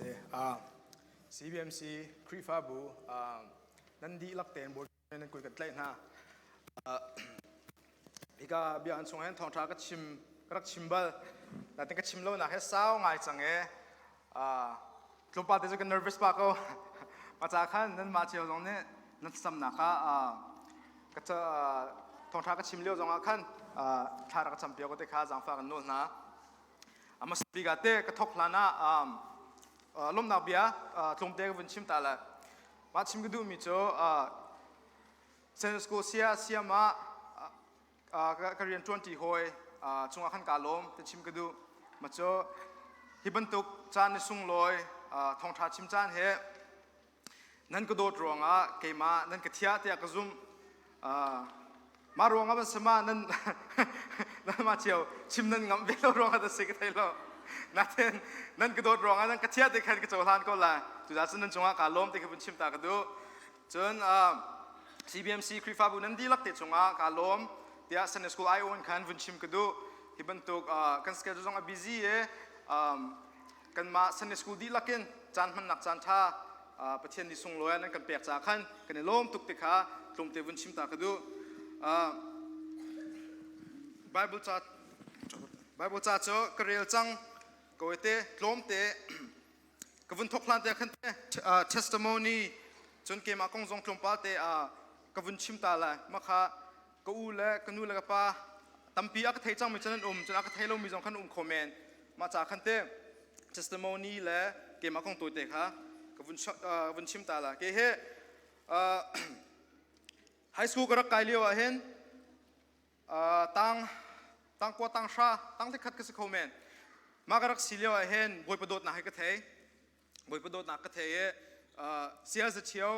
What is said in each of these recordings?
Si. CBMC Khrihfabu nan dihlak tein Bawipa nan kut kan tlaih hna. Hika biakinn chung hin thawngṭha ka chim ka rak chim bal. Natin ka chim lonak he sau ngai cang e. Tlawmpal te cu ka nervous pah ko. Maca khan nanmah cio zong nih nan thlacamnak ah ka thawngṭha ka chim lio zong ah khan thla rak ka campiak u te kha zaangfah kan nawl hna. A hmasa bik ah teh ka thawk hlan ah lawmhnak bia tlawmte ka vun chim ta lai. Mah chim ka duhmi cu San Scotia siam ah ka rian ṭuanṭi hawi cungah khan kaa lawm ti chim ka duh. Mah cu hi bantuk caan ni sunglawi thawngṭha chim caan hi Nan ka dawt ruangah keimah nan ka thiah tiah ka zumh. Mah ruangah ban sama nan nanmah cio chim nan ngamh ve lo ruangah da si ka thei lo. Natin nan ka dawt ruangah nan ka thiah ti khan ka cohlan ko lai. Cucaah cun nan cungah kaa lawm ti kha vun chim ta ka duh. Cun CBMC Khrihfabu nan dihlak te cungah kaa lawm tiah Sunday School IO in khan vun chim ka duh. Hi bantuk kan schedule zong a busy i kanmah Sunday School dihlak in caan hmannak caan ṭha Pathian ni sunglawi ah nan kan pek caah khan kan i lawm tuk ti kha tlawmte vun chim ta ka duh. Bible ca Bible ca cu ka rel cang ko te tlawmte ka vun thok hlan te khan te testimony cun keimah kong zong tlawmpal te ka vun chim ta lai makha ka u le ka nu le ka pa tampi a ka thei cangmi cun an um cun a ka thei lomi zong khan um kho men mah ca khan te testimony le keimah kong tawite kha ka vun vun chim ta la ke he high school ka rak kai lio ah hin tang tang kua tang hra tang khat ka si kho men mah ka rak si lio ah hin bawipa dawtnak hi ka thei Bawipa dawtnak ka thei i sial zaceo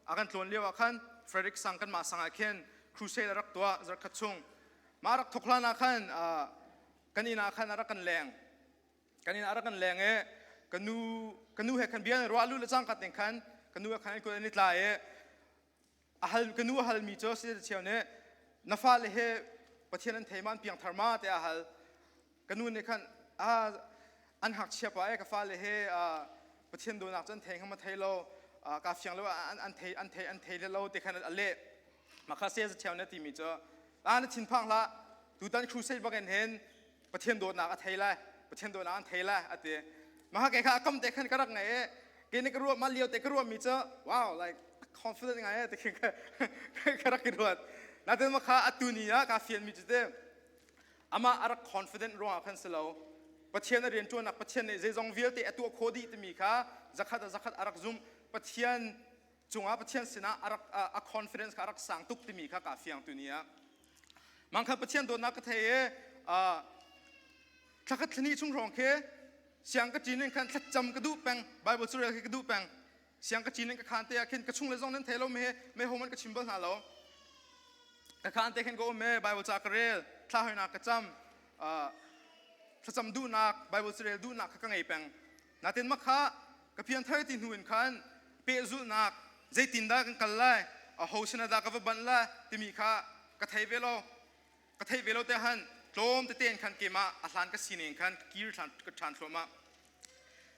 a kan tlawn lio ah khan Frederick sang kanmah sang ah khin crusade a rak tuah zarkhat chung. Mah rak thok hlan ah khan kan inn ah khan a rak kan leng. Kan inn ah a rak kan leng i ka nu ka nu he khan bia an ruah lu le cangka ting khan ka nu he khan an kut an i tlai i a hal ka nu a halmi cu sial zaceo nih na fale he Pathian an thei ma an piangthar ma tiah a hal. Ka nu nih khan an ngakchia pa e ka fale he Pathian dawtnak cu an thei ngam thei lo ka fiang lo an thei an thei an thei lo ti khan a leh mah kha saya zaceo na timi cu a na thinphang hlah tutan crusade bak in hin Pathian dawtnak a thei lai Pathian dawtnak an thei lai a ti mah kha kei kha a kam te khan ka rak ngei i ke nih ka ruah mah lio te ka ruah mi cu wow like confident ngai e ti khin ka rak i ruat natin mah kha atu ni ah ka fian mi cu te Amah a rak confident ruangah khan si lo. Pathian a rianṭuannak Pathian nih zeizong vialte a tuah khawh dih timi kha zakhat a zakhat a rak zumh. Pathian cungah Pathian sinah a rak a confidence kha a rak sang tuk timi kha kaa fiang tuni ah. Mangkhat Pathian dawtnak ka thei i thlakhat thlani chung hrawng khi siang ka ṭin in khan thlacam ka duh peng Bible cu rel khi ka duh peng siang ka cin in ka khaan te ah khin ka chung le zong nan thei lo me me ho man ka chim bal hna lo ka khaan te khin ka um e Bible ca ka rel thla hoinak ka cam thlacam duhnak Bible ca rel duhnak kha ka ngei peng natin makha ka pian thar ti hnu in khan pehzulhnak zeitin dah kan kal lai a ho sin dah ka va banh lai timi kha ka thei ve lo ka thei ve lo te han tlawm tete in khan keimah a hlan ka sining khan ka kir ṭhan ka ṭhan thluahmah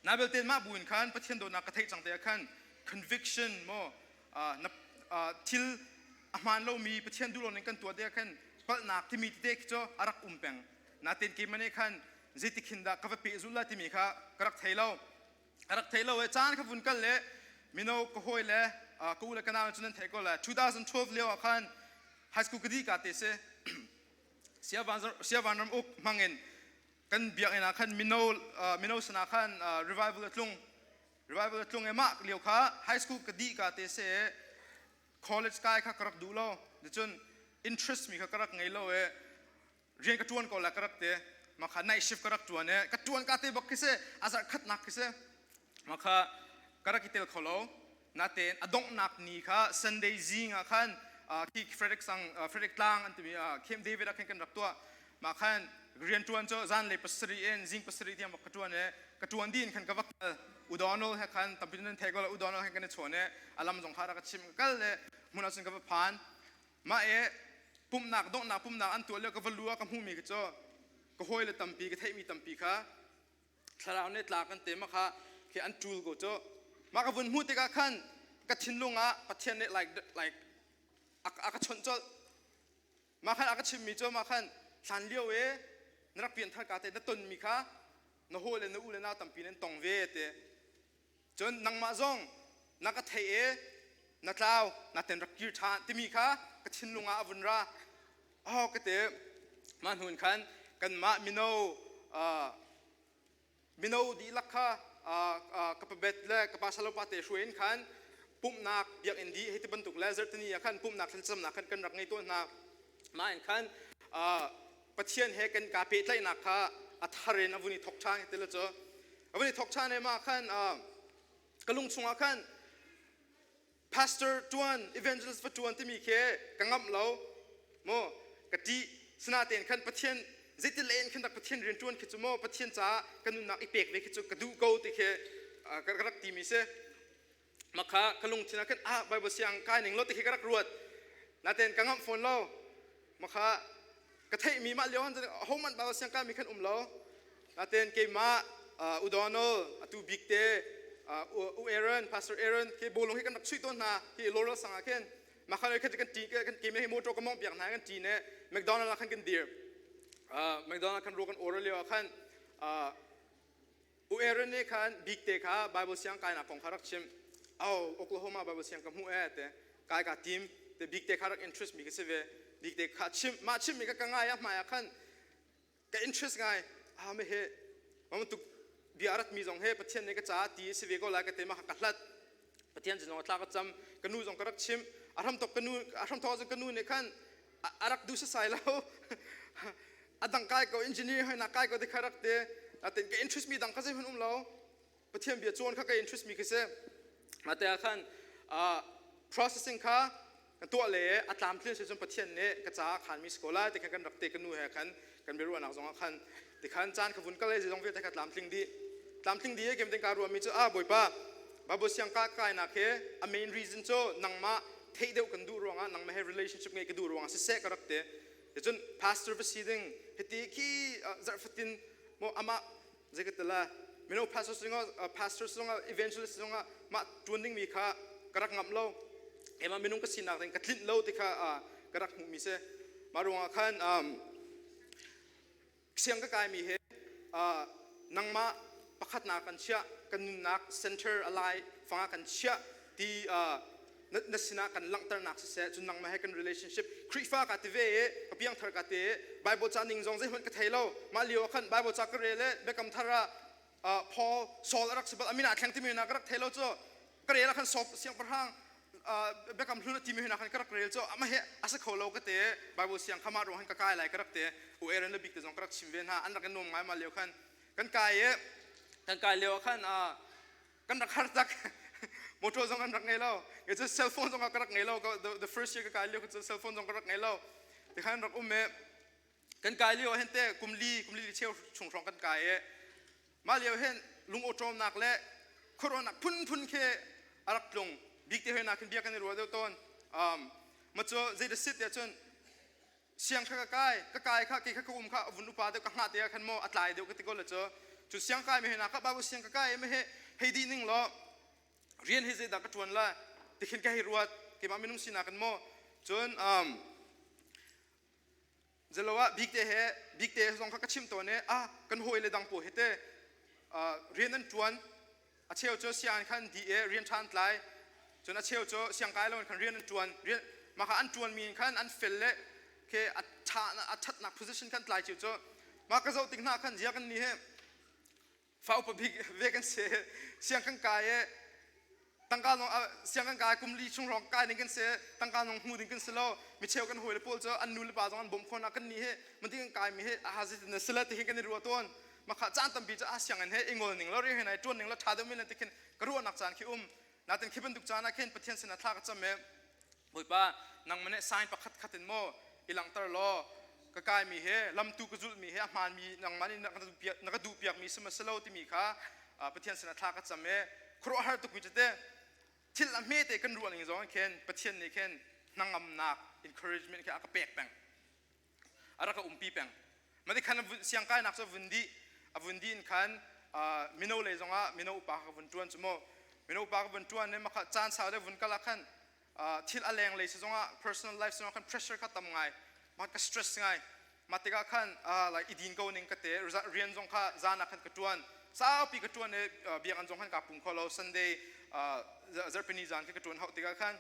na belte mah bu in khan Pathian dawtnak ka theih cang te ah khan conviction maw na thil a hmaan lomi Pathian duh lo ning kan tuah te ah khan palhnak timi tete khi cu a rak um peng natin keimah nih khan zeitik hin dah ka va pehzulh lai timi kha ka rak thei lo ka rak thei lo e caan kha vun kal le mino ka hawi le ka u le ka nau cu nan theih ko le 2012 lio ah khan high school ka dih ka te si siavan ram uk hmangin kan biakinn ah khan mino mino sana khan revival a tlung revival a tlung e mah lio kha high school ka dih ka te se college kai kha ka rak duh lo cun interest mi kha ka rak ngei lo e rian ka ṭuan ko la ka rak ti mah kha night shift ka rak ṭuan i ka ṭuan ka te bak khi si a zarh khatnak khi si mah kha ka rak i tel kho lo natein a donghnak ni kha Sunday zing ah khan khi Frederick sang Frederick Tlang an timi Camp David ah khan kan rak tuah mah khan rian ṭuan cu zanlei pasarih in zing pasarih tiang bak ka ṭuan i ka ṭuan dih in khan ka va kal Udonald he khan tampi nan thei ko la Udonald he kan i chawn i a lam zong kha rak ka chim ka kal le hmun ah cun ka va phan Mah i pumhnak donghnak pumhnak an tuah lio ka va lu ah ka hmuhmi khi cu ka hawile tampi ka theihmi tampi kha thlarau nih tla kan te ma kha Khi an ṭul ko cu. Mah ka vun hmuh tikah khan ka thinlung ah Pathian nih like a ka chawnh colh. Mah khan a ka chimmi cu mah khan hlan lio i na rak pianthar ka te na tonmi kha na hawi le na u le nau tampi nan tong ve te. Cun nangmah zong na ka theih i na tlau na ten rak kir ṭhan timi kha ka thinlung ah a vun ra. Oh ka te mah hnu in khan kanmah mino mino dihlak kha ka pabet le ka pa salopa te hruai in khan pumhnak biakinn dih hei ti bantuk le zarhtini ah khan pumhnak thlacamnak khan kan rak ngei tawn hna. Mah in khan Pathian he kan ka pehtlaihnak kha a thar in a vun i thok ṭhan ti le cu a vun i thok ṭhan i mah khan ka lung chungah khan pastor ṭuan, evangelist va ṭuan timi khi ka ngamh lo mu, ka ṭih. Sinain khan Pathian zeitin le in khan rak Pathian rian ṭuan khi cu maw Pathian caah ka nunnak i pek ve khi cu ka duh ko ti khi ka rak timi si. Makha ka lungthin ah khan ah Bible siang kai ning lo ti khi ka rak ruat. Nain ka ngamh fawn lo. Makha ka theihmi mah lio han hohmanh Bible siang kaimi khan um lo. Nain keimah Udonald atu bik te U Aaron, Pastor Aaron khi bawlung hi kan rak chuih tawn hna hi Laurel sang ah khin. Mah khan khan kan ṭi kan ke hi motor ka mong piak hna kan ṭi ne McDonald ah khan kan dir. McDonald khan ro kan order lio ah khan U Aaron nih khan bik te kha Bible siang kainak kong kha rak chim. Oh, Oklahoma Bible siang ka hmuh e te kai ka tim te bik te kha rak interest mi ka si ve. Bik te kha chim mah chim mi ka ka ngai a hmai ah khan ka interest ngai. Ah me he mam tuk bia rat mi zong he Pathian nih ka ca ti si ve ko lai ka te ma ka hlat. Pathian zong tla ka cam ka nu zong ka rak chim. A hram tok ka nu a hram thok ka nu nih khan a rak duh sasai lo. A dang kai ko, engineer hoi na kai ko te kha rak te. Natin ka interest mi dang kha zei hun um lo. Pathian bia cawn kha ka interest mi khi si. Mate ah khan processing kha kan tuah le a tlamtlin si cun Pathian nih ka caah khan mi si ko lai ti khan kan rak te. Ka nu he khan kan biaruahnak zong ah khan ti khan caan kha vun kal le zong vialte kha tlamtling dih tlamtling dih kem ting ka ruah mi cu a Bawipa, Bible siang ka kainak hi a main reason cu nangmah theih deuh kan duh ruangah, nangmah he relationship ngei ka duh ruangah siseh ka rak ti. Cun pastor va si ding hiti khi zarh fatin mo amah zei ka tila mino pastor zongah, pastor zongah, evangelist zongah mah tuan ding mi kha ka rak ngamh lo. Keimah minung ka sinak ding ka tlinh lo ti kha ka rak hmuh mi si. Mah ruangah khan siang ka kaimi he nangmah pakhatnak kan chiah, kan nunnak center alai fangah kan chiah ti na sinah kan langhternak siseh, cun nangmah he kan relationship Khrihfa ka ti ve i ka piangthar ka ti i Bible ca ning zong zeihmanh ka thei lo. Mah lio ah khan Bible ca ka rel i Biakam Thar ah Paul Saul a rak si bal, a min ah thleng timi na ka rak thei lo. Cu ka rel ah khan Saul siangpahrang Biakam Hlun a timi hna khan ka rak rel cu amah he a si kho lo ka te. Bible siang kha mah ruang hin ka kai lai ka rak te. U Aaron le bik te zong ka rak chim ve hna. An rak i nuam ngai. Mah lio khan kan kai i kan kai lio ah khan kan rak har tak. Motor zong an rak ngei lo ke cu, cell phone zong ka rak ngei lo. The first year ka kai lio cu cell phone zong ka rak ngei lo. Ti khan rak um i kan kai lio hen te kum li kum li cheu chung hrawng kan kai i mah lio hen lung awṭawmnak le khuaruahnak phunphun khi a rak tlung. Bik te hoi khin bia kan i ruah deuh tawn. Ma cu zei da sit tiah cun siang kha ka kai ka kai kha ke kha ka um kha vun upa deuh ka hngah te ah khan maw a tlai deuh ka ti ko le cu cu siang kai mi hna kha Bible siang ka kai mi he hei di ning law rian hi zeidah ka ṭuan lai ti khin ka hei ruat, keimah minung sinak in maw. Cun zelo ah bik te he bik te zong kha ka chim tawn i ah kan hawi le dang pawl he te rian an ṭuan. A cheu cu sianginn khan di i rian ṭha an tlai, cun a cheu cu siang kai lo in khan rian an ṭuan. Rian mah kha an ṭuan mi in khan an fel le khi a ṭha a ṭhatnak position khan tlai cio cu. Mah ka zoh tik hna khan zia kan ni he fa upa bik ve kan si, siang kan kai i tangka zong siang kan kai kum li chung hrawng kai ding kan si, tangka zong hmu ding kan si lo. Mi cheu kan hawi le pawl cu an nu le pa zong an bawmh khawh na kan ni he man kan kai mi he a ha zeitin na si le ti hin kan i ruah tawn. Makha caan tampi cu a sianginn he i ngol ning lo, rian he ṭuan ning lo ṭha deuh men ti khin ka ruahnak caan khi um. Natin khi bantuk caan ah khin Pathian sinah thla ka cam i Bawipa, nangmah nih sign pakhat khat in maw i langhter law ka kaimi he lamtu ka zulhmi he a hmaanmi nangmah nih na ka duhpiakmi si ma si lo timi kha Pathian sinah thla ka cam i khuaruahhar tukmi cu te thil a hmete kan ruah ning zong khin Pathian nih khin hnangamnak, encouragement khi a ka pek peng, a rak ka umpi peng. Mati khan siang kainak cu vun dih a vun dih in khan. Mino lei zongah mino upa ka vun ṭuan cu mu. Mino upa ka vun ṭuan i makha caan sau deuh vun kal ah khan thil a leng lei si zongah, personal life zongah khan pressure kha tam ngai, mah ka stress ngai. Mah tikah khan like i din ko ning ka te. Rian zong kha zan ah khan ka ṭuan, saupi ka ṭuan i biakinn zong khan kaa pum kho lo. Sunday, zarhpini zan khi ka ṭuan hauh tikah khan,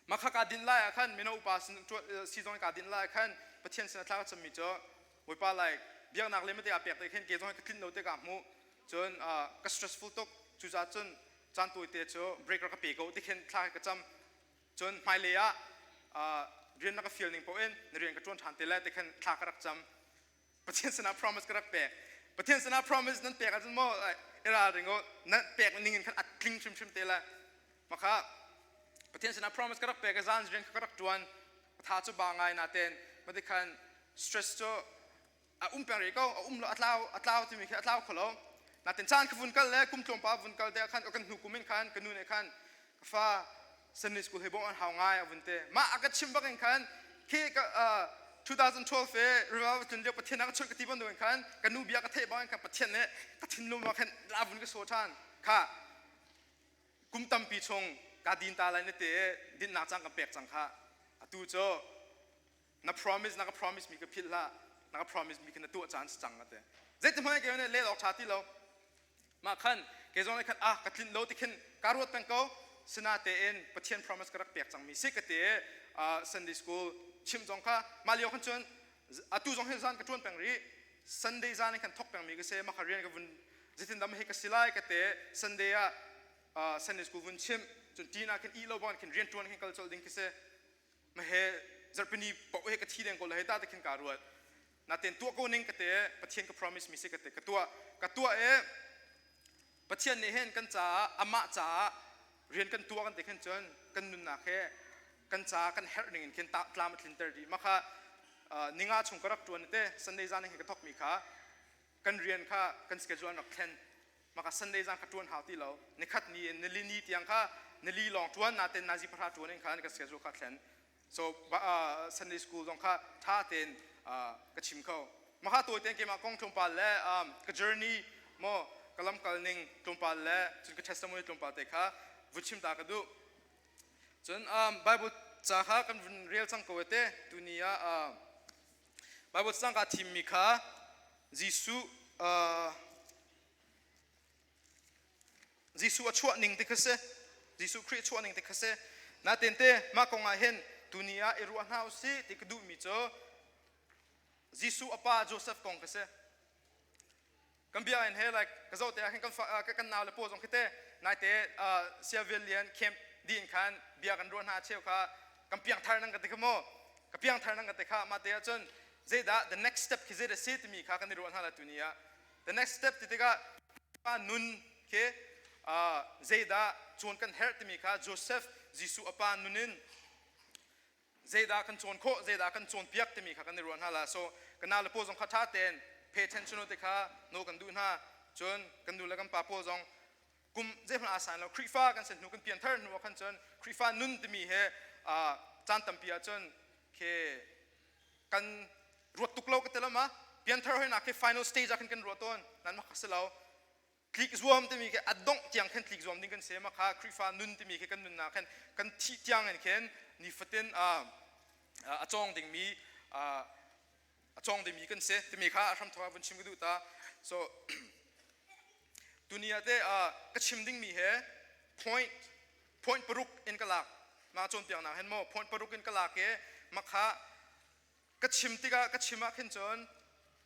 mah kha kaa dinh lai ah khan, mino upa si zong kaa dinh lai ah khan, Pathian sin a thla ka cammi cu, Bawipa, like biaknak le mate ah pek te khin ke zong ka tlinh lo te ka hmuh cun ka stressful tuk. Cucaah cun caan tawite cu break rak ka pe ko ti khin thla ka cam. Cun hmailei ah rian na ka fial ning paoh in na rian ka ṭuan ṭhan te lai ti khan thla ka rak cam. Pathian sinah promise ka rak pek. Pathian sinah promise nan pek ahcun maw i ralring u, nan pek ning in khan a tling hrimhrim te lai. Makha Pathian sinah promise ka rak pek i zan rian ka rak ṭuan. Tha cu ba ngai naten mati khan stress cu a um peng rih ko. A um lo, a tlau, a tlau timi khi a tlau kho lo. Natin caan ka vun kal le kum tlawmpal vun kal te khan, kan hnu kum in khan ka nu nih khan, "Ka fa, Sunday school he bawmh an hau ngai," a vun te. Mah a ka chim bak in khan khi ka 2012 e revival tlun lio Pathian a ka chawnh ka ti bantuk in khan, ka nu bia ka theih bang in khan, Pathian nih ka thinlung ah khan la vun ka so ṭhan kha. Kum tampi chung ka din ta lai na te, dinnak cang kan pek cang kha. Atu cu na promise, na ka promise mi ka philh hlah, na ka promise mi kha na tuah caan si cang ate. Zeitin hmanh ke ne lel awk tha ti lo. Mah khan ke zong nih khan ah ka tlinh lo ti khin ka ruat peng ko. Sinatein Pathian promise ka rak pek cang mi si ka ti. Sunday school chim zong kha mah lio khan cun, atu zong hi zan ka tuan peng rih. Sunday zan in khan thok peng mi ka si. Mah kha rian ka vun zeitin dam he ka si lai ka te. Sunday ah Sunday school vun chim cun tina khin i lo bang khin rian tuan khin kal chol ding khi si. Mahe zarhpini paoh he ka thi deng ko la he ta te khin ka ruat. Naten tuah ko ning ka te, Pathian ka promise mi si ka te, ka tuah, ka tuah e. Pathian nih hin kan caah, amah caah rian kan tuah kan te khin cun kan nunnak he kan caah kan herh ning in khin tlam a tlinter dih. Makha ninga chung ka rak tuan te, Sunday zan hin ka thok mi kha, kan rian kha kan schedule an rak thlen. Maka Sunday zan kha ṭuan hau ti lo, nikhat ni in nili ni tiang kha nili lawng ṭuan naten nazi pahra ṭuan in khan kan schedule kha thlen. So Sunday school zong kha ṭha tein ka chim kho. Maka tawi tein keimah kong tlawmpal le ka journey mo ka lamkal ning tlawmpal le cun ka testimony tlawmpal te kha vun chim ta ka duh. Cun Bible ca kha kan vun rel cang ko te. Tuni ah Bible cang ka thimmi kha Jesuh Jesuh a chuah ning ti kha si. Jesuh Khrih a chuah ning ti kha si. Natin te mah kong ah hin tuni ah i ruah hna usih ti ka duhmi cu Jesuh a pa Joseph kong kha si. Kan biakinn he like ka zoh te ah khin kan kan nau le paw zong khi te naite Siavil lian camp din khan bia kan ruah hna cheu kha, kan piangthar nang ka ti kha mu, ka piangthar nang ka ti kha. Mah te ah cun zeidah the next step khi zeidah si timi kha kan i ruah hna la tuni ah. The next step ti tikah pa nun khi zeidah cawn kan herh timi kha, Joseph, Jesuh a pa nun in zeidah kan cawn khawh, zeidah kan cawnpiak timi kha kan i ruah hna la. So kan nau le pawl zong kha ṭha tein pay attention te kha no kan duh hna. Cun kan nu le kan pa pawl zong kum zeihmanh aa san lo, Khrihfa kan sen hnu, kan pianthar hnu ah khan cun Khrihfa nun timi he caan tampi ah cun khi kan ruat tuk lo ka ti lama. Pianthar hoinak khi final stage ah khin kan ruah tawn nan. Mak si lo, tlik zuam timi khi a dongh tiang khin tlik zuam ding kan si. Ma kha Khrihfa nun timi khi kan nunnak khin kan thih tiang in khin nifatin a cawng dingmi, a cawng dingmi kan si timi kha a hramthawk ah vun chim ka duh ta. So tuni ah te ka chim dingmi he point 6 in ka lak. Ma cawnpiaknak hen mo point 6 in ka lak i makha ka chim tikah, ka chim ah khin cun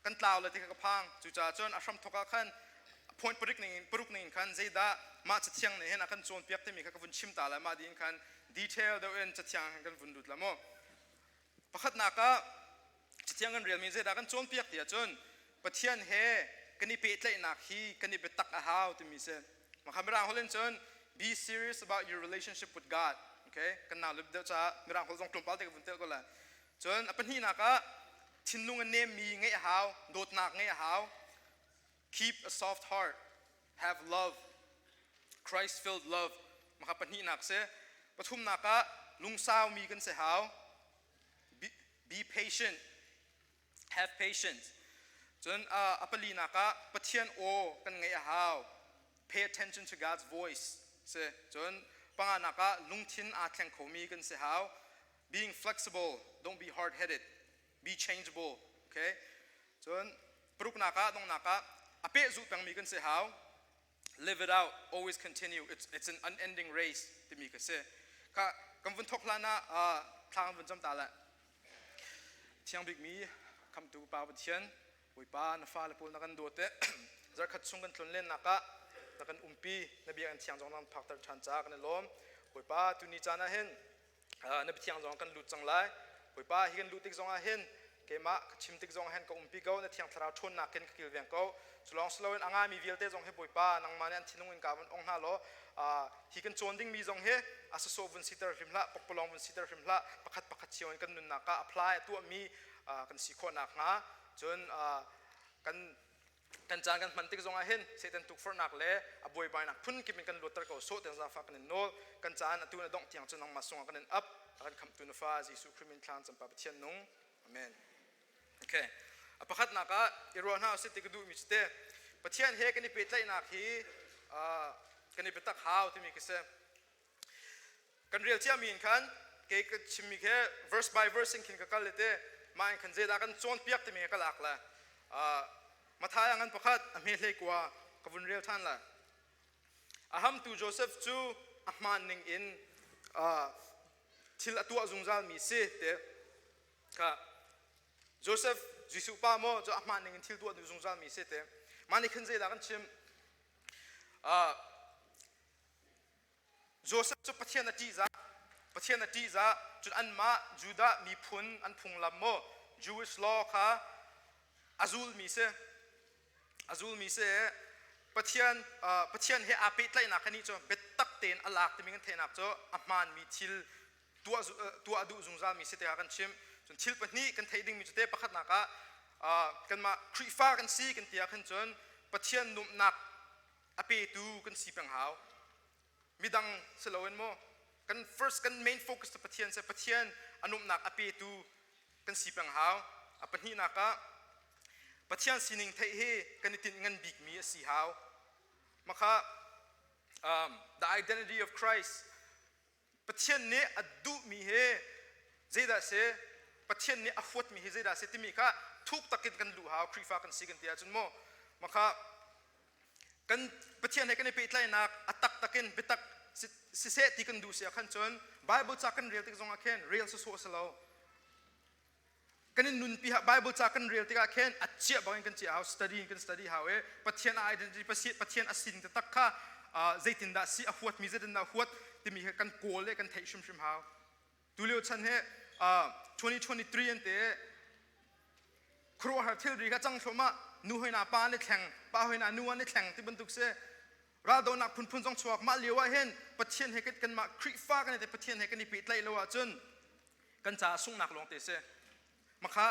kan tlau le ti kha ka phang. Cucaah cun a hramthawk ah khan point 6 ning, 6 ning khan zeidah mah cathiang nih hin a kan cawnpiak timi kha ka vun chim ta lai. Mah ding khan detail deuh in cathiang kan vun lut la mu. Pakhatnak ah cathiang kan relmi zeidah kan cawnpiak ti ahcun, Pathian he kan i pehtlaihnak hi kan i biatak a hau timi si. Makha Mirang holh in cun "Be serious about your relationship with God." Okay, kan nau deuh caah Mirang holh zong tlawmpal te ka vun tel ko lai. Cun a pahnihnak ah thinlung a nemmi ngeih a hau, dawtnak ngeih a hau. Keep a soft heart, have love, Christ filled love. Maka pahnihnak si. Pathumnak ah lungsaumi kan si hau. Be patient, have patience. Cun a palinak ah Pathian aw kan ngaih a hau. Pay attention to God's voice. Si. Cun panganak ah lungthin aa thleng khomi kan si hau. Being flexible, don't be hard-headed. Be changeable. Okay? Cun paruknak ah donghnak ah a pehzulh pengmi kan si hau. Live it out, always continue. It's an unending race timi ka si. Ka kan vun thok hlan ah thla kan vun cam ta le. Thiang bikmi khamtu Pa Pathian, Bawipa na fale pawl na kan dawt i zarkhat chung kan tlun lennak ah na kan umpi, na biakinn thiang zong na kan phakter ṭhan caah kan i lawm. Bawipa tuni caan ah hin na biathiang zong kan lut cang lai. Bawipa hi kan luh tik zong ah hin keimah ka chim tik zong ah hin ka umpi ko, na thiang thlarau ṭhawnnak in ka kilveng ko. Cu lawng si loin a ngaimi vialte zong hi Bawipa nangmah nih an thinlung in ka vun ong hna law hi kan cawn dingmi zong hi a sawsawh vun siter hrim hlah, pakpalawng vun siter hrim hlah, pakhat pakhat cio in kan nunnak ah apply a tuahmi kan si khawh nakhnga cun kan kan caan kan hman tik zongah hin Satan tukforhnak le a buaibainak phun kip in kan luatter ko sawh tiang zaangfah kan in nawl. Kan caan atu na dongh tiang cu nangmah sungah kan in ap. A kan khamhtu na fa Jesuh Khrih min thlan campa Pathian nung. Amen. Okay. A pakhatnak ah i ruah hna usih ti ka duhmi cu te Pathian he kan i pehtlaihnak hi kan i biatak hau timi ka si. Kan rel ciami in khan kei ka chimmi khi verse by verse in khin ka kal le te mah in khan zeidah kan cawnpiak timi ka lak le Matthai ah ngan pakhat a hme hlei kua ka vun rel than la. A hamtu Joseph cu a hmaan ning in thil a tuah zungzal mi si te kha Joseph Jesuh pa maw cu a hmaan ning in thil tuah zungzal mi si te mah nih khin zeidah kan chim? Joseph cu Pathian a ṭihzah. Pathian a ṭihzah. Cun anmah Judah miphun an phunglam maw Jewish law kha a zulmi si. A zulmi si. Pathian Pathian he aa pehtlaihnak kha nih cu biatak tein a lak timi kan theihnak cu a hmaanmi thil tuah tuah a duh zungzalmi si tiah kan chim. Cun thil pahnih kan theih dingmi cu te pakhatnak ah kanmah Khrihfa kan si kan ti ah khan cun Pathian numnak a petu kan si peng hau. Midang si loin maw kan first kan main focus cu Pathian si. Pathian a numnak a petu kan si peng hau. A pahnihnak ah Pathian sining theih hi kan i tinh ngan bikmi a si hau. Makha the identity of Christ, Pathian nih a duhmi hi zeidah si, Pathian nih a huatmi hi zeidah si timi kha thuk takin kan luh hau Khrihfa kan si kan ti ahcun maw. Makha kan Pathian he kan i pehtlaihnak a taktak in biatak siseh ti kan duh si ah khan cun Bible ca kan rel tik zongah khin rel sawsawh si lo. Kan in nunpi ha Bible ca kan rel tikah khin a chiah bangin kan chiah hau, study in kan study hau i Pathian a identity, Pathian a sin taktak kha zeitindah si, a huatmi zeitindah huat timi kha kan kawl le kan theih hrimhrim hau. Tulio chan he 2023 an te khuaruahhar thilri kha cang thluahmah. Nu hoi na pa an i thleng, pa hoi na nu an i thleng ti bantuk si. Raldonak phunphun zong chuak. Mah lio ah hin Pathian he kanmah Khrihfa kan i Pathian he kan i pehtlaih lo ahcun kan caah sunghnak lawng te si. Makha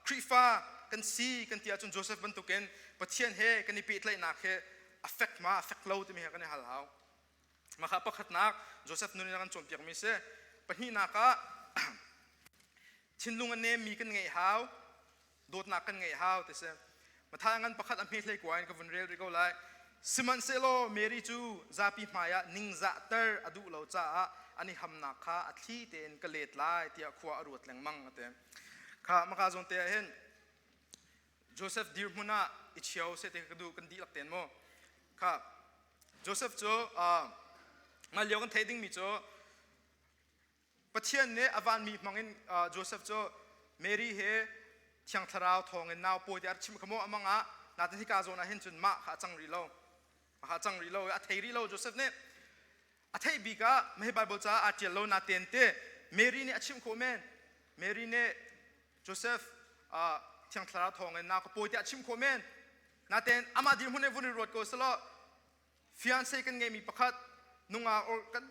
Khrihfa kan si kan ti ahcun Joseph bantukin Pathian he kan i pehtlaihnak he a fek ma a fek lo timi he kan i hal hau. Makha pakhatnak Joseph nun in a kan cawnpiakmi si. Pahnihnak ah thinlung a nemmi kan ngeih hau, dawtnak kan ngeih hau ti si. Matthai ngan pakhat a hme hlei kua in ka vun rel rih ko lai. Sihmanhsehlaw Mary cu zapi hmaiah ningzahter a duh lo caah an i hamnak kha a thli tein ka let lai tiah khua a ruat lengmang a ti. Kha maka zawn te ah hin Joseph dirhmun ah i chio se te ka duh kan dihlak ten mu. Kha Joseph cu ngal lio kan theih dingmi cu Pathian nih a vanmi hmangin Joseph cu Mary he Thiang Thlarau thawngin nau pawi tiah a chim kha maw a mang ah. Natin hika zawn ah hin cun mah kha a cang rih lo, mah kha a cang rih lo. A thei rih lo. Joseph nih a theih bik ah mah hi Bible caah aa ṭial lo naten te Mary nih a chimh khawh men. Mary nih Joseph, Thiang Thlarau thawngin nau ka pawi tiah a chimh khawh men. Naten amah dirhmun in vun i ruat ko selaw fiance kan ngeimi pakhat nungak or kan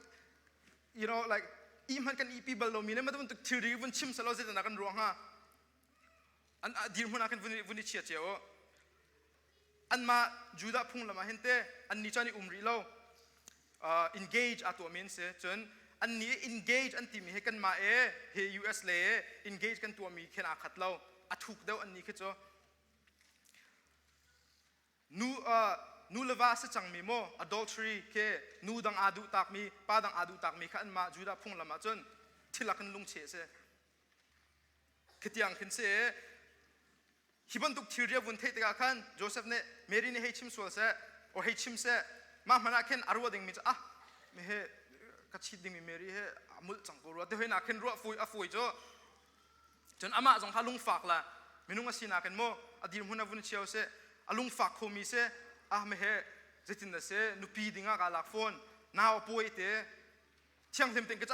like i hmanh kan ihpi bal lomi le bantuk thilri vun chim selaw zeitindah kan ruah hnga? An dirhmun ah khan vun i chia cio. Anmah Judah phunglam ah hin te anni cu an i um rih lo, engage aa tuahmi an si. Cun anni engage an timi hi kanmah e he US le engage kan tuahmi khin aa khat lo, a thuk deuh anni khi cu. Nu nu le va si cangmi maw adultery ke nu dang aa duh takmi pa dang aa duh takmi kha anmah Judah phunglam ah cun thilak in lungcheh si. Khitiang khin si. Hi bantuk thil ria vun theih tikah khan Joseph nih Mary nih hei chim sual seh or hei chim seh mah hmanh ah khin a ruah dingmi cu ah mi he ka chit dingmi Mary he a mulh cang ko rua ti hoi nak khin ruah fui a fui cu. Cun amah zong kha lungfak la minung a sinak in maw a dirhmun a vun chio seh a lungfak khomi seh ah me he zeitin na se nupi dingah ka lak fawn nau a pawi te thianghlim tein ka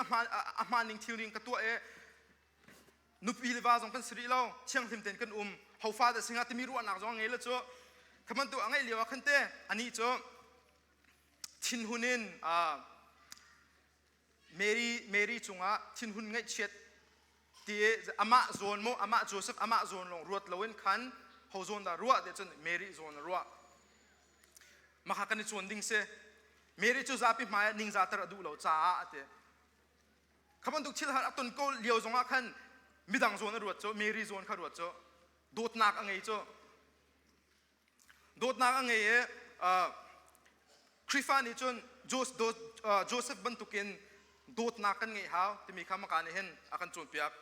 a hmaan ning thil ning ka tuah e nupi le va zong kan si rih lo thianghlim tein kan um hofa dah singa timi ruahnak zong a ngei lo cu kha bantuk a ngeih lio ah khan te anih cu thinhun in Mary Mary cungah thinhun ngaihchiat ti amah zawn maw amah Joseph amah zawn lawng ruat loin khan ho zawn dah ruah ti cun Mary zawn a ruah. Maka kan i cawn ding si. Mary cu zapi hmai ah ningzahter a duh lo caah a ti. Kha bantuk thil har a ton ko lio zongah khan midang zawn a ruat cu Mary zawn kha ruat cu dawtnak a ngei cu Dawtnak a ngei i Khrihfa nih cun Joseph bantukin dawtnak kan ngeih hau timi kha maka nih hin a kan cawnpiak.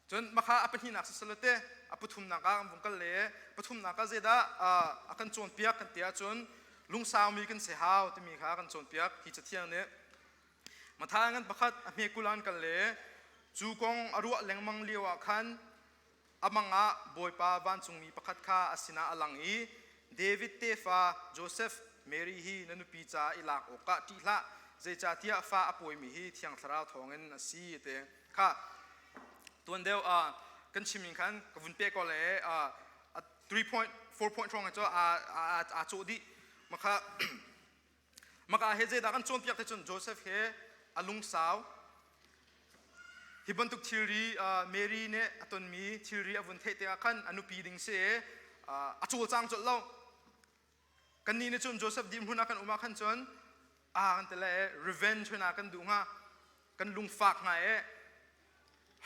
Cun maka a pahnihnak sisalate a pathumnak ah kan vung kal le pathumnak ah zeidah a kan cawnpiak kan ti ahcun lungsaumi kan si hau timi kha a kan cawnpiak hi cathiang nih. Matthai ngan pakhat a hme kulan kal le cu kong a ruah lengmang lio ah khan A mang ah Bawipa vancungmi pakhat kha a sinah a lang i David tefa Josef, Mary hi na nupi ca i lak awkah ṭih hlah, zeicahtiah fa a pawimi hi Thiang Thlarau thawngin a si, ti kha tuan deuh kan chim in khan ka vun peh ko le 3.4 point hrawng cu aa cawh dih. Maka Maka he zeidah kan cawnpiak te cun Joseph he a lungsau. Hi bantuk thilri Mary nih a tonmi thilri a vun theih tikah khan a nupi ding si i a cawlcang colh lo. Kannih nih cun Joseph dirhmun ah kan um ah khan cun a kan ti le revenge hna kan duh hnga kan lungfak hnga i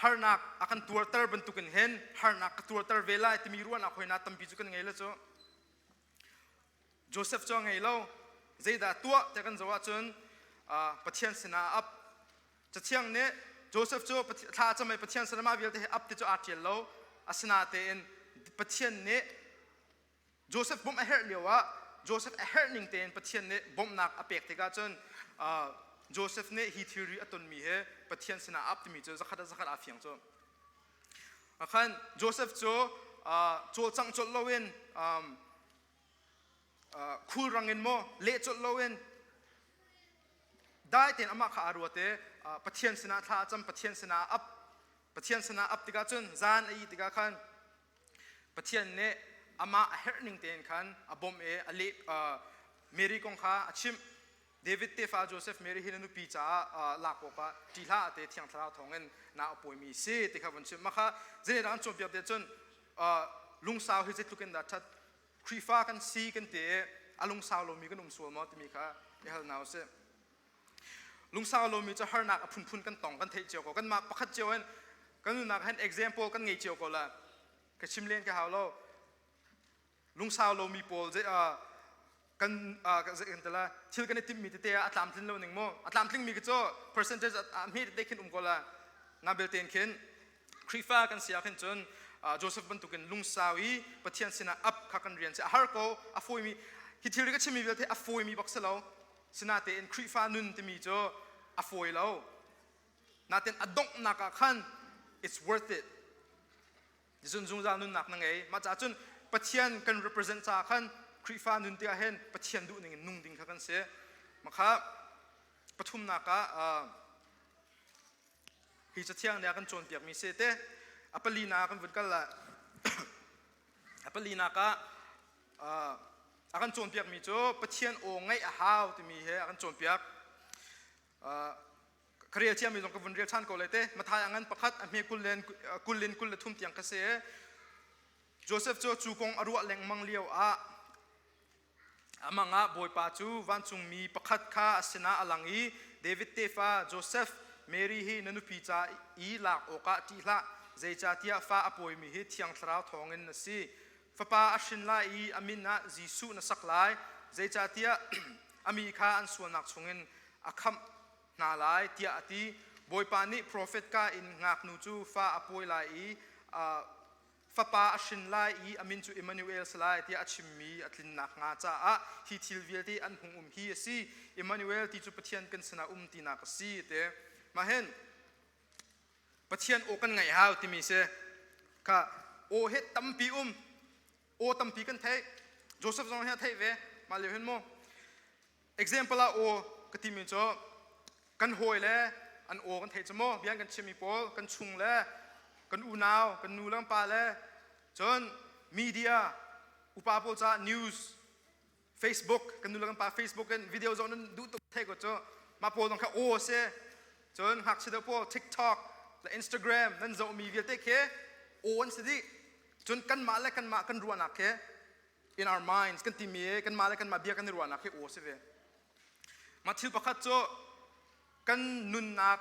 harnak a kan tuarter bantukin hin harnak ka tuarter ve lai timi ruahnak hoi na tampi cu kan ngei le cu. Joseph cu a ngei lo. Zeidah tuah tiah kan zoh ahcun Pathian sinah a ap. Cathiang nih Joseph cu thla a cam i Pathian sinah mah vialte hi ap ti cu aa ṭial lo. Asinain Pathian nih Joseph bawmh a herh lioah Joseph a herh ning tein Pathian nih bawmhnak a pek tikah cun Joseph nih hi thilri a tonmi hi Pathian sinah a ap timi cu zakhat ah zakhat aa fiang cu. Khan Joseph cu cawlcangh colh loin khulrang in maw leh colh loin dai tein amah kha aa ruat i Pathian sinah thla a cam Pathian sinah a ap Pathian sinah ap tikah cun zan a ih tikah khan Pathian nih amah a herh ning tein khan a bawmh i a leh Mary kong kha a chimh. David tefa Joseph Mary hi na nupi caah lak awkah ṭih hlah te Thiang Thlarau thawngin na a pawimi si ti kha vun chimh. Mah kha zeidah an cawnpiak te cun lungsau hi zeitluk in dah ṭhat Khrihfa kan si kan ti i a lungsau lomi kan um sual maw timi kha i hal hna usih. Lungsau lomi cu harnak a phunphun kan tong kan theih cio ko. Kanmah pakhat cio in kan nunnak hin example kan ngei cio ko la. Ka chim len ka hau lo. Lungsau lomi pawl zei kan kan tala thil kan i timhmi tete ah a tlamtlin lo ning mu a tlamtlingmi khi cu percentage a hme tete khin um ko la na belte khin Khrihfa kan si ah khin cun Joseph bantukin lungsau i Pathian sinah ap kha kan rian si a har ko a fawimi hi thil ka chimmi vialte a fawimi bak si lo sinatein Khrihfa nun timi cu a fawi lo natin a donghnak ah khan it's worth it. Cun zungzal nunnak na ngei. Mah caah cun Pathian kan represent caah khan Khrihfa nun tikah hin Pathian duhning in nung ding kha kan si. Makha pathumnak ah hi cathiang nih a kan cawnpiakmi si te a palinak kan vun kal la a palinak ah a kan cawnpiakmi cu Pathian aw ngaih a hau timi he a kan cawnpiak. Ka rel ciami zong ka vun rel ṭhan ko lai te. Matthai a ngan pakhat a hme kul in 23 tiang ka si. Joseph cu cu kong a ruah lengmang lio ah amang ah Bawipa cu vancungmi pakhat kha a sinah a lang i David tefa Joseph, Mary hi na nupi ca i lak awkah ṭih hlah, zeicahtiah fa a pawimi hi Thiang Thlarau thawngin a si. Fapa a hrin lai i a min ah Jesuh na sak lai, zeicahtiah a mi kha an sualnak chungin a khamh hna lai tiah a ti. Bawipa nih profet ka in ngaknu cu fa a pawi lai i fapa a hrin lai i a min cu Emmanuel si lai tiah a chimmi a tlin nakhnga caah hi thil vialte an hung um hi a si. Emmanuel ti cu Pathian kan sinah um tinak a si te. Mah hin Pathian aw kan ngaih hau timi si. Kha aw he tampi um. Aw tampi kan theih. Joseph zong hi a theih ve. Mah lio hin mu. Example ah aw ka timi cu kan hawi le an aw kan theih cu mu. Bia kan chimmi pawl, kan chung le kan unau, kan nu le kan pa le cun media upa pawl caah news Facebook kan nu le kan pa Facebook in video zong nan duh tuk thei ko cu mah pawl zong kha aw si cun ngakchia deuh pawl TikTok le Instagram nan zohmi vialte khi aw an si dih cun kanmah le kanmah kan ruahnak khi in our minds kan timi i kanmah le kanmah bia kan i ruahnak khi aw si ve mah thil pakhat cu kan nunnak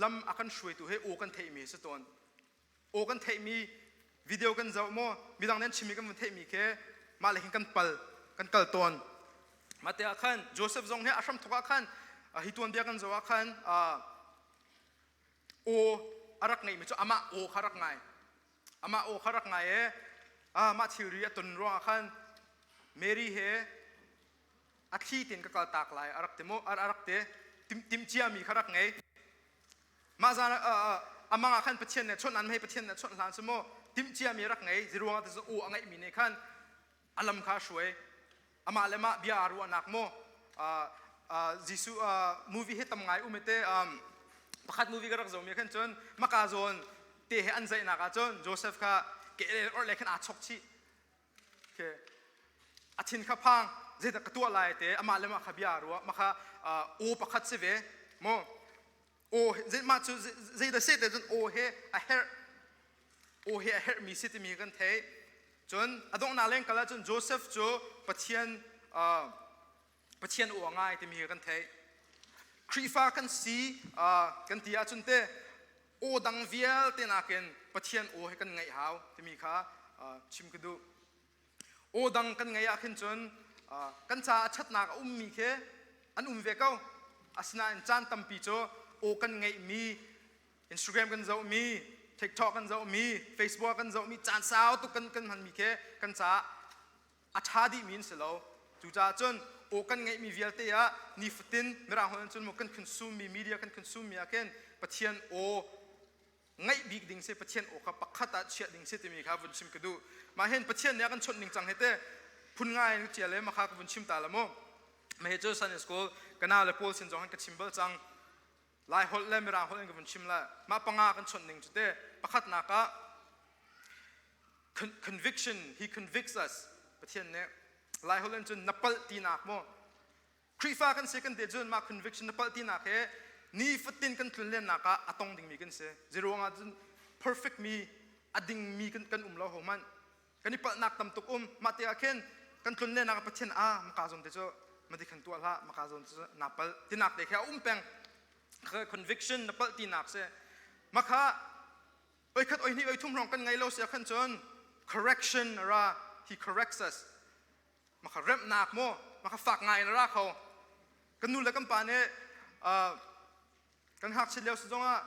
lam a kan hruaitu he aw kan theihmi si tawn Aw kan theihmi video kan zoh maw midang nih an chimmi kan vun theihmi khi mah le hin kan pal kan kal tawn. Mah te ah khan Joseph zong hi a hramthawk ah khan hi tuanbia kan zoh ah khan aw a rak ngeihmi cu amah aw kha rak ngai. Amah aw kha rak ngai i mah thilri a ton ruangah khan Mary he a thli tein ka kal tak lai a rak ti mu a rak ti timhciami kha rak ngei. Mah zan a mang ah khan Pathian nih chawnh an hei Pathian nih chawnh hlan cu mu timhciami rak ngei ziruang ah u a ngeihmi nih khan a lam kha a hruai amah le mah bia aa ruahnak mu Jesuh movie hi tam ngai um te pakhat movie ka rak zomi khan cun maka zawn te he an zaihnak ah cun Joseph kha ke or le khan aa chok chih a thin kha phang zeidah ka tuah lai te amah le mah kha bia ruah mah kha aw pakhat si ve mu aw mah cu zeidah se te cun aw he a herh aw he a herhmi si timi kan theih cun a donghnak leng kal ahcun Joseph cu Pathian Pathian aw a ngai timi kan theih Khrihfa kan si kan ti ahcun te aw dang vialte nakin Pathian aw he kan ngaih hau timi kha chim ka duh. Aw dang kan ngaih ah khin cun kan caah ṭhatnak a ummi khi an um ve ko. Asinain caan tampi cu aw kan ngeihmi Instagram kan zohmi, TikTok kan zohmi, Facebook kan zohmi caan sau tuk kan kan hmanmi khi kan caah a ṭha dihmi an si lo. Cucaah cun aw kan ngeihmi vialte ah nifatin Mirang holh in cun kan consume mi media kan consume mi ah khin Pathian aw ngaih bik ding si Pathian aw kha pakhat ah chiah ding si timi kha vun chim ka duh. Mah hin Pathian nih a kan chawnh ning cang he te phun ngai in cia le makha ka vun chim ta la mu. Mah hi cu Sunday school kana le Paul sin zong hin ka chim bal cang. Lai holh le Mirang holh in ka vun chim la. Mah panga kan chawnh ning cu te pakhatnak ah conviction he convicts us Pathian nih Lai holh in cun na palh tinak mu Khrihfa kan si kan ti cun mah conviction na palh tinak he nifatin kan tlunlennak ah a tong dingmi kan si ziruang ah cun perfect mi a dingmi kan kan um lo ho hmanh kan i palhnak tam tuk um mah te ah khin kan tlunlennak ah Pathian ah maka zawn te cu madi khan tuah hlah maka zawn cu na palh tinak te kha a um peng conviction na palh tinak si makha oi khat oi hnih oi thum hrawng kan ngei lo sia khan cun correction ra he corrects us maka remhnak mo maka fak ngai in ra kho kan nu le kan pa nih kan ngakchia lio si zongah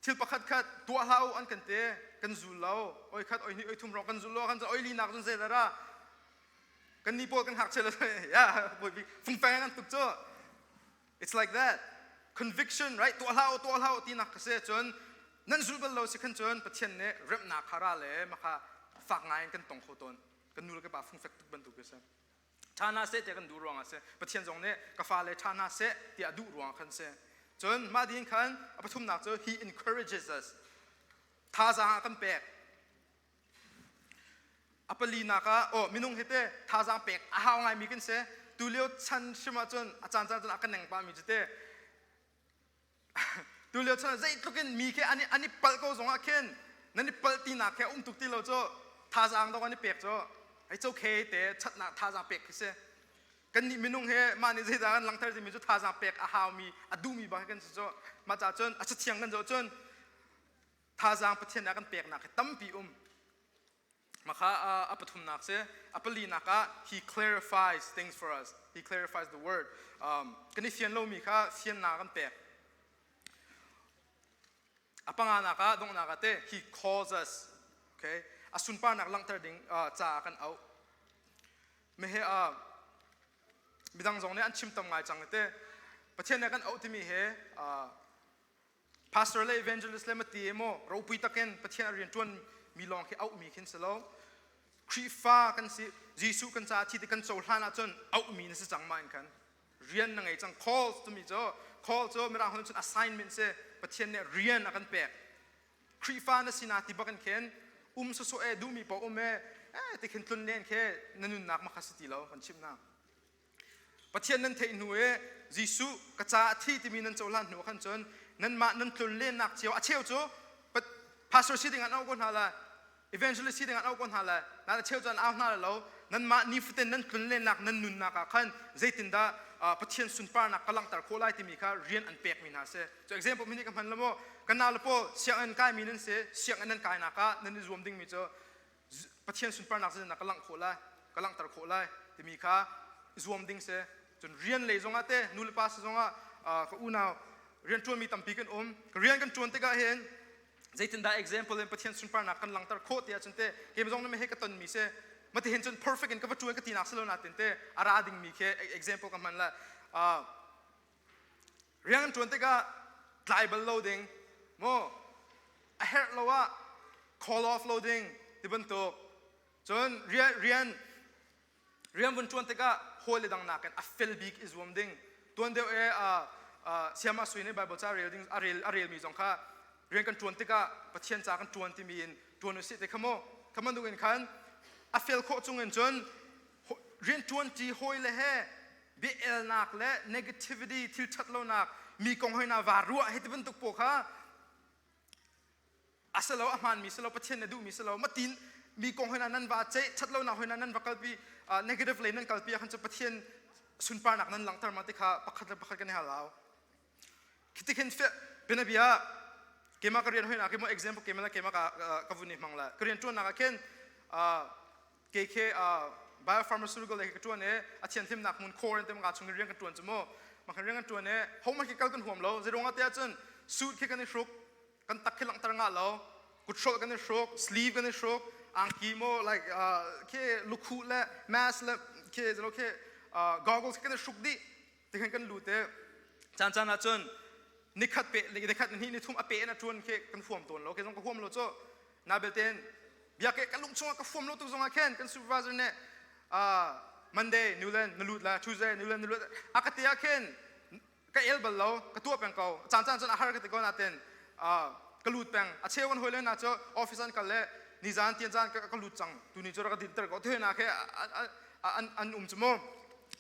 thil pakhat khat tuah hlah u an kan ti kan zul lo oi khat oi hnih oi thum hrawng kan zul lo kan oi li nak cun zei ra kan ni pawl kan ngakchia lo ya fungfeng kan tuk cu It's like that. Conviction, right? Tuah hlah u, tuah hlah u tinak ka si cun nan zulh bal lo si khan cun Pathian nih remnak kha ra le maka fak ngai in kan tong kho tawn. Kan nu le kan pa fungfek tuk bantuk ka si. Ṭha hna seh tiah kan duh ruangah si. Pathian zong nih ka fale ṭha hna seh tiah duh ruangah khan si. Cun mah ding khan a pathumnak cu he encourages us. Thazaang a kan pek. A palinak ah aw minung hi te thazaang pek a hau ngaimi kan si. Tulio chan hrim ahcun a caan caan cun a kan neng pahmi cu te. Tulio chan zeitluk in mi khi an i palh ko zong ah khin nan i palh tinak khi a um tuk ti lo cu thazaang dong an i pek cu it's okay te chatnak thazaang pek khi si. Kannih minung he mah nih zeidah kan langhter timi cu thazaang pek a haumi a duhmi bak kan si cu mah caah cun a cathiang kan zoh cun thazaang Pathian nih a kan peknak hi tampi um. Makha a pathumnak si. A palinak ah he clarifies things for us. He clarifies the word. Kan i fian lomi kha fiannak kan pek. A panganak ah donghnak ah te he calls us. Okay? A sunparnak langhter ding ca kan auh. Mehe midang zong nih an chim tam ngai cang te. Pathian nih kan auh timi he Pastor le evangelist le mati maw ropui takin Pathian a rian ṭuan mi lawng khi auhmi khin si lo. Khrihfa kan si Jesuh kan caah thi ti kan cohlan ahcun auhmi na si cang ma in khan rian na ngei cang call timi cu call cu mirang holh cun assignment si Pathian nih rian a kan pek Khrihfa na si na ti bak in khin um sawsawh e duhmi paoh um e eh ti khin tlun len khi na nunnak ma kha si ti lo kan chimh na Pathian nan theih hnu i Jesuh ka caah a thi timi nan cohlan hnu khan cun nanmah nan tlun lennak cio a cheu cu pastor si ding an auh ko hna lai evangelist si ding an auh ko hna lai na a cheu cu an au hna lo nanmah nifatin nan tlun lennak nan nunnak ah khan zeitindah Pathian sunparnak ka langhter khawh lai timi kha rian an pekmi hna si cu example mini ka hman lo maw kan nau le pawl sianginn kaimi nan si sianginn nan kainak ah nan i zuam dingmi cu Pathian sunparnak zeitindah ka langh khawh lai ka langhter khawh lai timi kha zuam ding si cun rian lei zongah te nu le pa si zongah ka unau rian ṭuanmi tampi kan um ka rian kan ṭuan tikah hin zeitindah example in Pathian sunparnak kan langhter khawh ti ahcun te keimah zong na he ka tonmi si mati hin cun perfect in ka va ṭuan ka tinak si lo natin te a ra dingmi khi example ka hman la rian kan ṭuan tikah tlai bal lo ding mu a herh lo ah call off lo ding ti bantuk cun rian rian rian vun ṭuan tikah hawi le dang nakin a fel bik i zuam ding tuan deuh e siama sui nih Bible ca rel ding a rel a relmi zong kha rian kan ṭuan tikah Pathian ca kan ṭuan timi in ṭuan usih te kha mu kha bantuk in khan a fel khawh chung in cun rianṭuanṭi hawi le he bia-elnak le negativity thil ṭhat lonak mi kong hoi na va ruah hei ti bantuk pawl kha a si lo a hmaanmi si lo Pathian na duhmi si lo matin mi kong hoi na nan va ceih ṭhat lonak hoi na nan va kalpi negative lei nan kalpi ahkhan cu Pathian sunparnak nan langhter ma ti kha pakhat le pakhat kan i hal hau khi khin bianabia keimah ka rian hoi na ke mo example keimah le keimah ka ka vun i hmang la ka rian ṭuannak ah khin kei khi biopharmaceutical lei ka ṭuan i a thianhlimnak hmun core in tem ka chung rian kan ṭuan cu mu ma kan rian kan ṭuan i ho khi kal kan huam lo zeiruang ah tiah cun suit khi kan i hruk kan tak khi langhter ngah lo kuthrolh kan i hruk sleeve kan i hruk angki mo like khi lukhuh le mask le khi zalo khi goggles kan i hruk dih ti khan kan lut i caan caan ah cun nikhat pe nikhat ni ni thum a pe in a ṭuan khi kan huam tawn lo ke zong ka huam lo cu na belten bia ke ka lung chungah ka fuam lo tuk zongah khin kan supervisor nih Monday Newland na lut la Tuesday Newland na lut a ka ti ah khin ka el bal lo ka tuah peng ko caan caan cun a har ka ti ko natin ka lut peng a cheu kan hoi le na cu office an kal le nizan tian caan ka lut cang tuni cu rak ka din ter ko te na khe an an um cu mu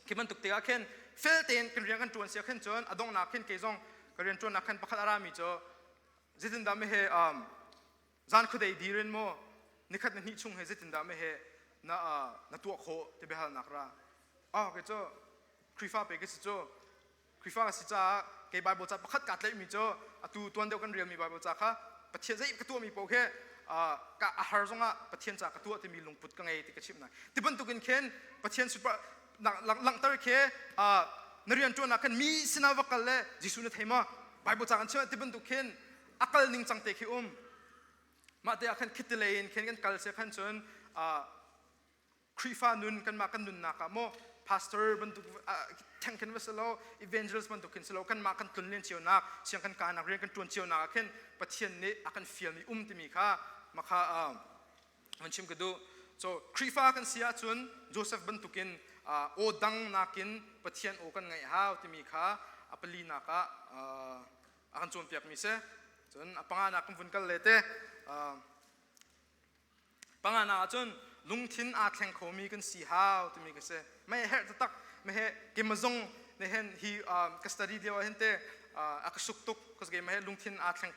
khi bantuk tikah khin fel tein kan rian kan ṭuan sia khin cun a donghnak khin kei zong ka rian ṭuannak khan pakhat a rami cu zeitindah mehe zan khuadei dir in maw nikhat na hnih chung he zeitindah mehe na na tuah khawh ti biahalnak ra ah ke cu Khrihfa pe ka si cu Khrihfa ka si caah kei Bible ca pakhat kaa tlaihmi cu atu tuan deuh kan relmi Bible ca kha Pathian zei ka tuahmi paoh khi ka a har zongah Pathian ca ka tuah timi lungput ka ngei ti ka chimh hna ti bantukin khin Pathian super langhter khi na rian ṭuan ah khan mi sinah va kal le Jesuh na thei maw Bible ca kan chimh ti bantuk khin a kal ning cang te khi um mah te ah khan khitilei in khin kan kal se khan cun Khrihfa nun kanmah kan nunnak ah maw pastor bantuk theng khin va si lo evangelist bantuk khin si lo kanmah kan tlun len cionak siang kan kanak rian kan ṭuan cionak ah khin Pathian nih a kan fialmi um timi kha makha van chim ka duh so Khrihfa kan si ahcun Joseph bantukin aw dang nakin Pathian aw kan ngaih hau timi kha a palinak ah a kan cawnpiakmi si cun a panganak kan vun kal le te panganak ah cun lungthin aa thleng khomi kan si hau timi ka si mei herh taktak mehe kema zong ne hen hi ka study lio ah hin te a ka suk tuk ka ke mehe lungthin aa thleng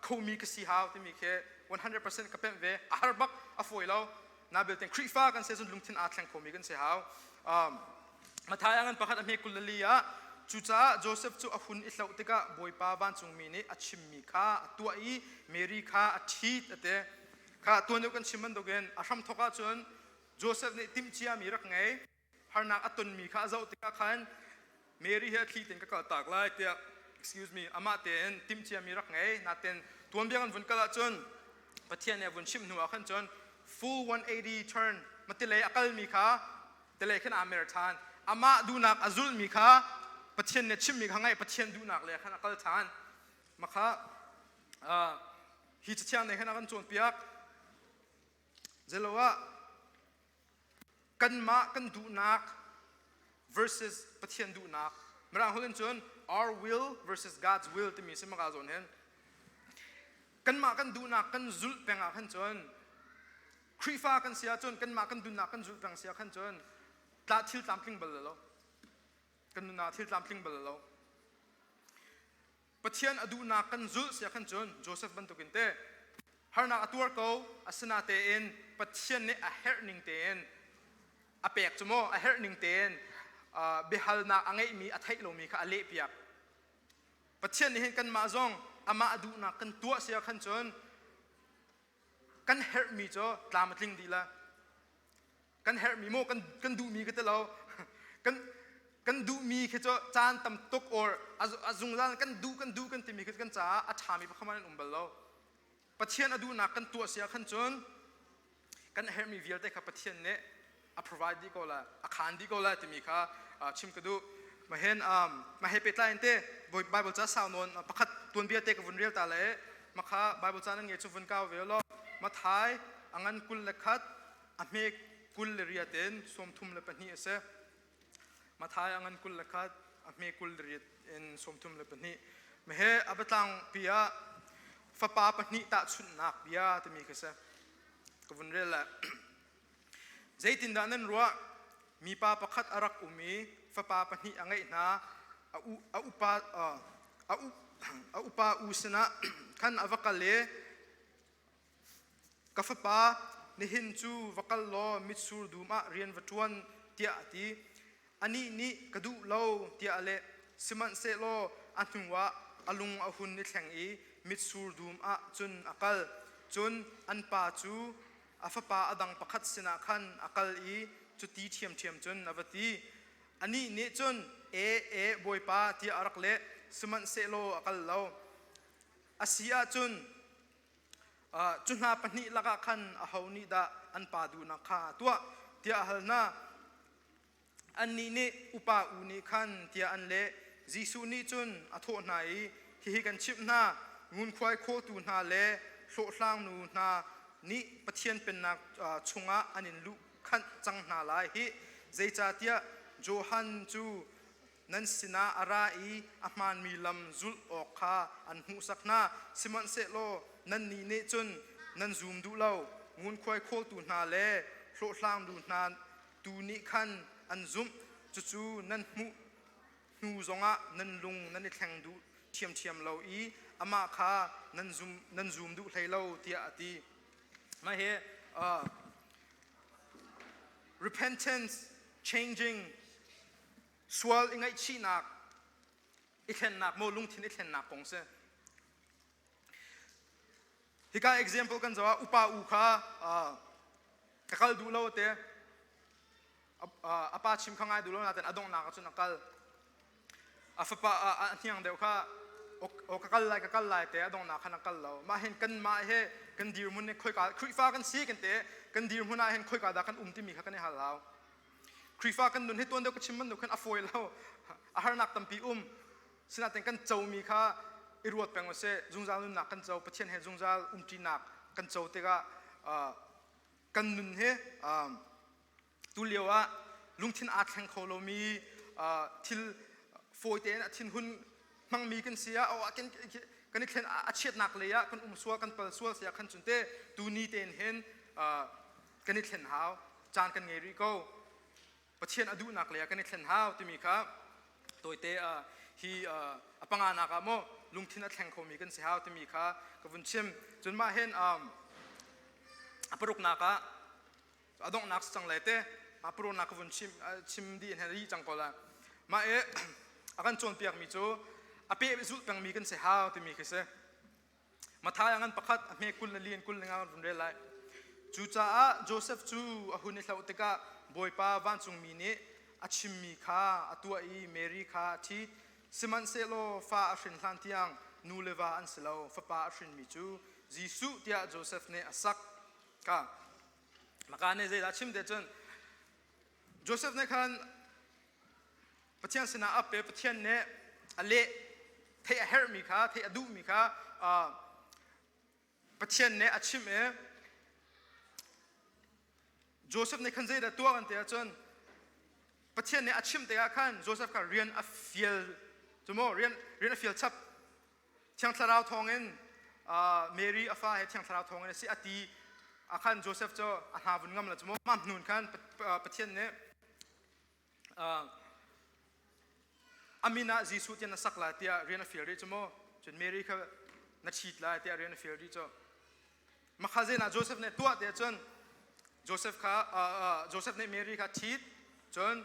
khomi ka si hau timi khi 100% ka pemh ve a har bak a fawi lo na belte Khrihfa kan se cun lungthin aa thleng khomi kan si hau Matthai ah ngan pakhat a hme 24 ah cucaah Joseph cu a hun i hloh tikah Bawipa vancungmi nih a chimmi kha a tuah i Mary kha a ṭhit a ti. Kha tuan deuh kan chim bantukin a hramthawk ahcun Joseph nih timhciami rak ngei. Harnak a tonmi kha a zoh tikah khan Mary he a thli tein ka kaltak lai tiah, excuse me, amah tein timhciami rak ngei. Natin tuanbia kan vun kal ahcun Pathian nih a vun chimh hnu ah khan cun full 180 turn matilei a kalmi kha tilei khin aa mer ṭhan. Amah duhnak a zulhmi kha Pathian nih chimmi kha ngaih Pathian duhnak le khan a kal ṭhan. Makha hi cathiang nih khan a kan cawnpiak. Zeloah kanmah kan duhnak versus Pathian duhnak, Mirang holh in cun our will versus God's will timi si maka zawn hin kanmah kan duhnak kan zulh peng ah khan cun, Khrihfa kan si ahcun kanmah kan duhnak kan zulh peng si ah khan cun tla thil tlamtling bal lo, kan nunah thil tlamtling bal lo. Pathian a duhnak kan zulh sia khan cun Joseph bantukin te harnak a tuar ko, asinatein Pathian nih a herh ning tein a pek cu maw, a herh ning tein biahalnak a ngeihmi a theih lomi kha a lehpiak. Pathian nih hin kanmah zong amah a duhnak kan tuah sia khan cun kan herhmi cu tlam a tling dih la. Kan herhmi maw, kan duhmi ka ti lo, kan duhmi khi cu caan tam tuk or a zungzal kan duh kan duh kan timi khi kan caah a ṭhami pakhat an um bal lo. Pathian a duhnak kan tuah sia khan cun kan herhmi vialte kha Pathian nih a provide dih ko la, a khaan dih ko la timi kha chim ka duh. Mahen mahe pehtlai in te Bible ca sau nawn pakhat tuanbia te ka vun rel ta le makha Bible ca nan nge cu vun kau ve lo. Mathai a ngan 21 a hme 28 in 32 a si. Mathai a ngan 21 a hme 28 in 32. Mahe a biatlang pi ah fapa pahnih tahchunhnak bia timi khi si. Ka vun rel le zeitindah nan ruah? Mipa pakhat a rak um i fapa pahnih a ngeih hna. A upa a upa u sinah khan a va kal i, "Ka fapa, nihin cu va kal law mitsur dum ah rian va ṭuan," tiah a ti. Anih nih, "Ka duh lo," tiah a leh. Sihmanhsehlaw a hnuah a lung a hun i thleng i mitsur dum ah cun a kal. Cun an pa cu a fapa a dang pakhat sinah khan a kal i cuti ṭhiamṭhiam cun a va ti. Anih nih cun, "E, e, bawipa," tiah a rak leh. Sihmanhsehlaw a kal lo. A si ahcun cu hna pahnih lakah khan aho nih dah an pa duhnak kha a tuah, tiah a hal hna. Annih nih, "Upa u nih khan," tiah an leh. Jesuh nih cun a thawh hna i, "Hihi kan chimh hna, ngunkhuai khawltu hna le hlawhhlangnu hna nih Pathian Pennak chungah an in luhkhanh cang hna lai hih. Zeicahtiah Johan cu nan sinah a ra i a hmaanmi lam zulh awk kha an hmuhsak hna, sihmanhsehlaw nannih nih cun nan zum duh lo. Ngunkhuai khawltu hna le hlawhhlangnu hna tu nih khan an zumh. Cucu nan hmuh hnu zongah nan lung nan i thleng duh ṭhiamṭhiam lo i amah kha nan zum duh hlei lo," tiah a ti. Mah hi repentance, changing, sual i ngaihchihnak, i thlennak maw, lungthin i thlennak kong si. Hika example kan zoh ah upa u kha ka kal duh lo te, a pa chim kha ngai duh lo nain a donghnak ah cun a kal. A fapa a hniang deuh kha o ka kal lai, ka kal lai te, a donghnak khan a kal lo. Mah hin kanmah he kan dirhmun nih khoika Khrihfa kan si kan te, kan dirhmun ah hin khoika dah kan um timi kha kan i hal hau. Khrihfa kan nun hi tuan deuh ka chim bantuk khan a fawi lo, a harnak tampi um. Sinain kan comi kha i ruat peng usih. Zungzal nunnak kan co, Pathian he zungzal umṭinak kan co tikah kan nun hi tulio ah lungthin aa thleng kho lomi, thil fawi tein a thinhun hmangmi kan si ah, kan i thlen, a chiatnak lei ah kan um sual, kan pal sual si ah khan cun te tuni tein hin kan i thlen hau. Caan kan ngei rih ko. Pathian a duhnak lei ah kan i thlen hau timi kha tawite hi a panganak ah maw lungthin a thleng khomi kan si hau timi kha ka vun chim. Cun mah hin a paruknak ah, a donghnak si cang lai te, mah paruknak ka vun chim chim dih in ri cang ko la. Mah i a kan cawnpiakmi cu a peh zulh pengmi kan si hau timi khi si. Matthai ngan pakhat a hme 20 le li in 25 kan vun rel lai. Cucaah Josef cu a hun i hlauh tikah Bawipa vancungmi nih a chimmi kha a tuah i Mary kha a ṭhit. Sihmanhsehlaw fa a hrin hlan tiang nu le va an si lo. Fapa a hrinmi cu Jesuh tiah Josef nih a sak. Ka maka nih zeidah a chim te cun Josef nih khan Pathian sinah a pe. Pathian nih a leh theih a herhmi kha, theih a duhmi kha Pathian nih a chimh i Joseph nih khan zeidah tuah kan ti ahcun Pathian nih a chimh tikah khan Joseph kha rian a fial cu maw rian rian a fial chap. Thiang Thlarau thawngin Mary a fa he Thiang Thlarau thawngin a si a ti a khan Joseph cu a hna vun ngam la cu maw mah hnun khan Pathian nih a min ah Jesuh tiah na sak lai tiah rian a fial rih cu mu. Cun Mary kha na ṭhit lai tiah rian a fial rih cu. Makhazen ah Joseph nih tuah tiah cun Joseph kha Joseph nih Mary kha ṭhit cun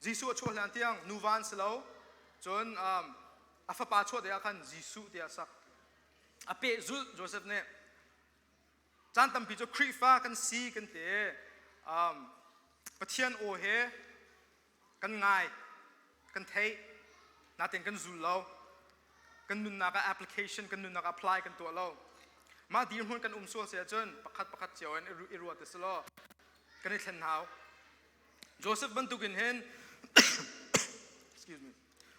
Jesuh a chuah hlan tiang nuva an si lo. Cun a fapa chuah tikah khan Jesuh tiah a sak. A pehzulh Joseph nih. Caan tampi cu Khrihfa kan si kan ti. Pathian aw he kan ngai, kan theih, natin kan zul lo. Kan nunnak ah application, kan nunnak ah apply kan tuah lo. Mah dirhmun kan um sual si ahcun pakhat pakhat cio in i ruat ti si law kan i thlen hau. Joseph bantukin hin excuse me.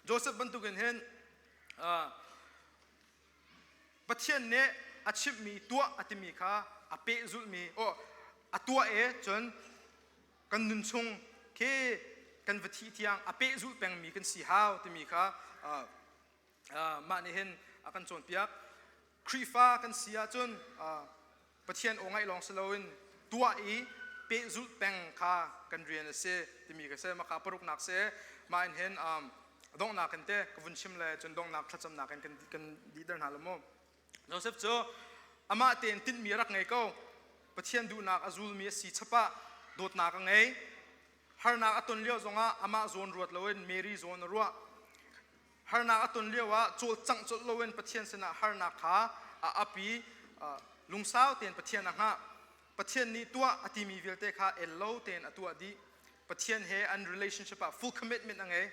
Joseph bantukin hin Pathian nih a chimhmi tuah a timi kha a pehzulhmi aw a tuah e cun kan nun chung khi kan va thih tiang a pehzulh pengmi kan si hau timi kha mah nih hin a kan cawnpiak. Khrihfa kan si ahcun Pathian aw ngaih lawng si loin tuah i pehzulh peng kha kan rian a si timi ka si. Maka paruknak si mah in hin donghnak in te ka vun chim le cun donghnak thlacamnak in kan dihter hna lo mu. Joseph cu amah tein tinhmi a rak ngei ko. Pathian duhnak a zulmi a si chapah dawtnak a ngei. Harnak a ton lio zongah amah zawn ruat loin Mary zawn a ruah. Harnak a ton lioah cawlcangh colh loin Pathian sinah harnak kha a ap i lungsau tein Pathian a hngah. Pathian nih tuah a timi vialte kha el lo tein a tuah dih. Pathian he an relationship ah full commitment a ngei.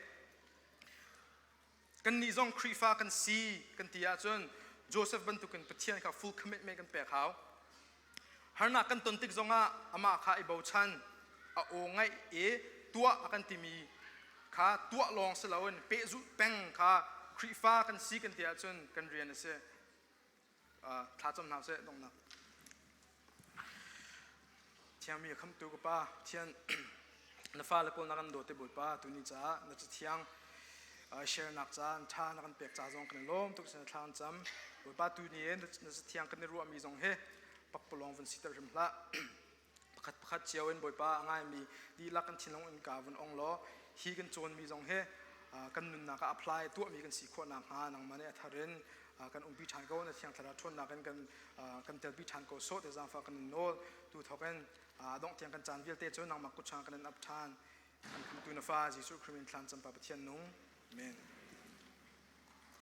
Kannih zong Khrihfa kan si kan ti ahcun Joseph bantukin Pathian kha full commitment kan pek hau. Harnak kan ton tik zongah amah kha i bochan, a aw ngaih i tuah a kan timi kha tuah lawng si loin pehzulh peng kha Khrihfa kan si kan ti ahcun kan rian a si. Thlacam hna seh donghnak. Thiangmi a khamtu ka Pa, Pathian na fale pawl na kan dawt te Bawipa tuni caah na cathiang share nak ca an tha na kan pek ca zong kan i lawm tuk sin thla an cam. Bawipa tuni na cathiang kan i ruahmi zong hi pakpalawng vun siter hrim hlah. Pakhat pakhat cio in Bawipa a ngaimi dihlak kan thinlung in ka vun ong law hi kan cawnmi zong hi kan nunnak ah apply tuahmi kan si khawh nakhnga nangmah nih a thar in kan umpi ṭhan ko na thiang thlarau ṭhawnnak in kan kan telpi ṭhan ko sawh te zaangfah kan in nawl tu thawk in dongh tiang kan caan vialte cu nangmah kut chungah kan in ap ṭhan kan khamtu na fa Jesuh Khrih min thlan campa Pathian nung amen.